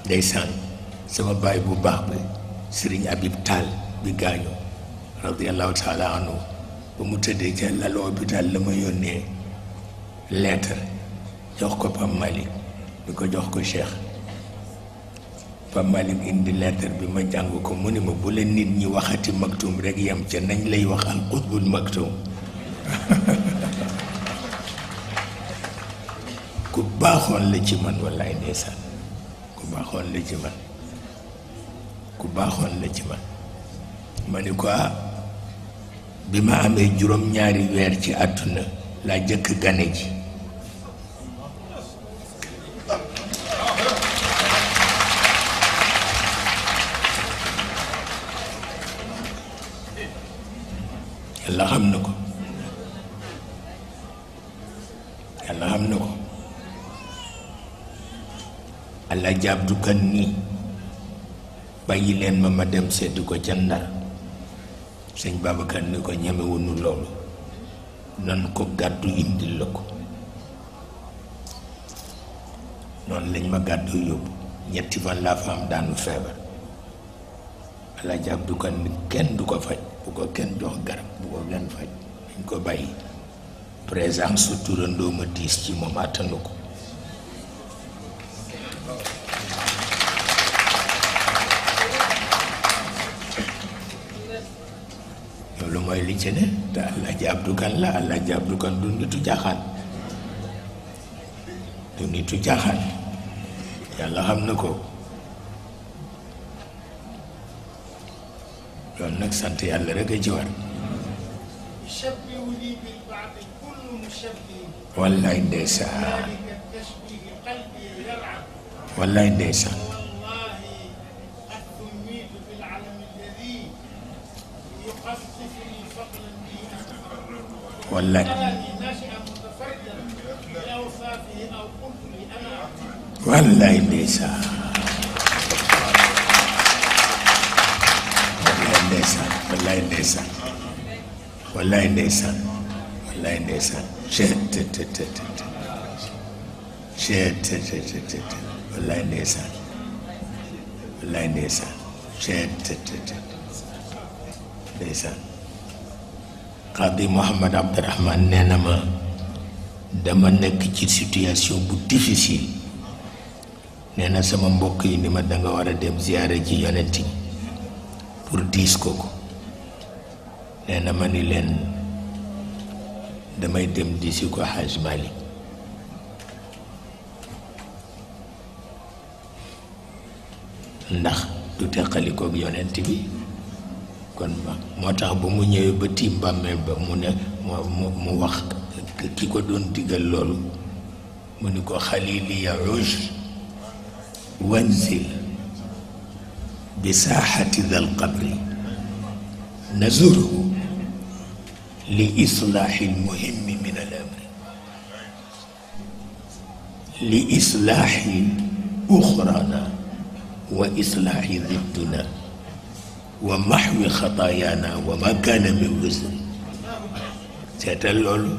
ndeysaan sama baay bu baax bi Sëriñ Abib Taal bi gaañu radiallahu taala anhu ba mu tëddee ca lal hôpital la ma yónnee lettre jox ko Pape Malick di ko jox ko Cheikh Pape Malick indi lettre bi ma jàng ko mu ne ma bu la nit ñi waxati maktum rek yem ca nañ lay wax al qutbul maktum ku baaxoon la ci man wallaay ndeysaan ku baaxoon la ci man ku baaxoon la ci man ma ni ko bi ma amee juróom-ñaari weer ci àdduna laa jëkk gane ji yàlla xam na ko yàlla xam na ko allah jaab dukan nii bàyyi leen ma dem seddi ko ca Ndar sëñ Babacar ni ko ñemewuñu loolu nan ko gàddu indil la ko noonu lañ ma gàddu yóbbu ñetti fan laa fa am daanu feebar allah jaab dukan ni kenn du ko faj bu ko kenn jox garab bu ko kenn faj dañ ko bàyyi présence su turandoo ma diis ci moom àttanu ko loolu mooy li ci ne te Alaaji Abdu Kan la Alaaji Abdu Kan du nitu jaaxaan du nitu jaaxaan yàlla xam na ko loolu nag sant yàlla rek a ci war wallaay ndeysaan wallaay ndeysaan wallaay wallaay ndeysaan wallaay ndeysaan wallaay ndeysaan wallaay ndeysaan wallaay ndeysaan wallaay ndeysaan wallaay ndeysaan ndeysaan Qadi Mouhamad Abdurahman nee na ma dama nekk ci situation bu difficile nee na sama mbokk yi ni ma danga war a dem ziyaara ji yonent yi pour diis ko ko nee na ma ni leen damay dem diisi ko Haj Malik ndax du teqalikook yonent bi kon moo tax ba mu ñëwee ba tiim bàmmeel ba mu ne mu wax ki ko doon digal loolu mu ni ko xalili yaruj wanzil bi saaxati dal qabri nazuruhu li islaaxi lmuhimmi min al amri li islaaxi uxrana wa islaaxi didduna wa maxwi xataayaana wa ma kaana min wisri seetal loolu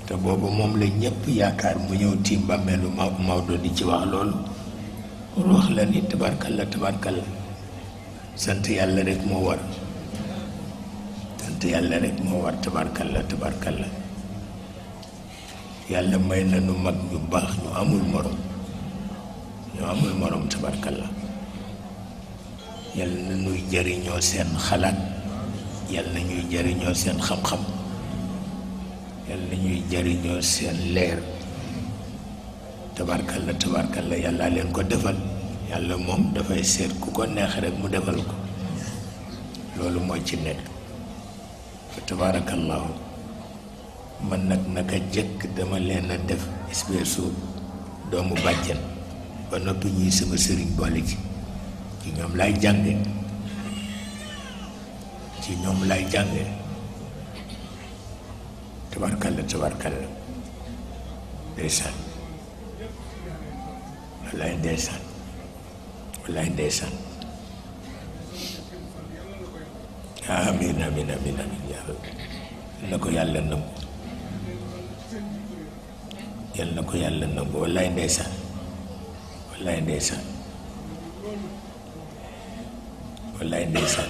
te boobu moom la ñëpp yaakaar mu ñëw tiim bàmmeelu Maodo di ci wax loolu pour wax la ni tabarkalla tabarkalla sant yàlla rek moo war sant yàlla rek moo war tabarkalla tabarkalla yàlla may na nu mag ñu baax ñu amul morom tabarkalla yàlla na ñuy jëriñoo seen xalaat yàlla na ñuy jëriñoo seen xam-xam yàlla na ñuy jëriñoo seen leer tabarkalla tabarkalla yàlla leen ko defal yàlla moom dafay seet ku ko neex rek mu defal ko loolu moo ci nekk fa tabarakallahu man nag naka jëkk dama leen a def espèce doomu bàjjan ba noppi ñuy sama sëriñ boole ci ñoom lay jànge ci ñoom lay jànge tabarkalla tabarkalla ndeysaan wallaay ndeysaan wallaay ndeysaan amiin amiin amiin amiin yaa rabbi na ko yàlla nangu yal na ko yàlla nangu wallaay ndeysaan wallaay ndeysaan wallaay ndeysaan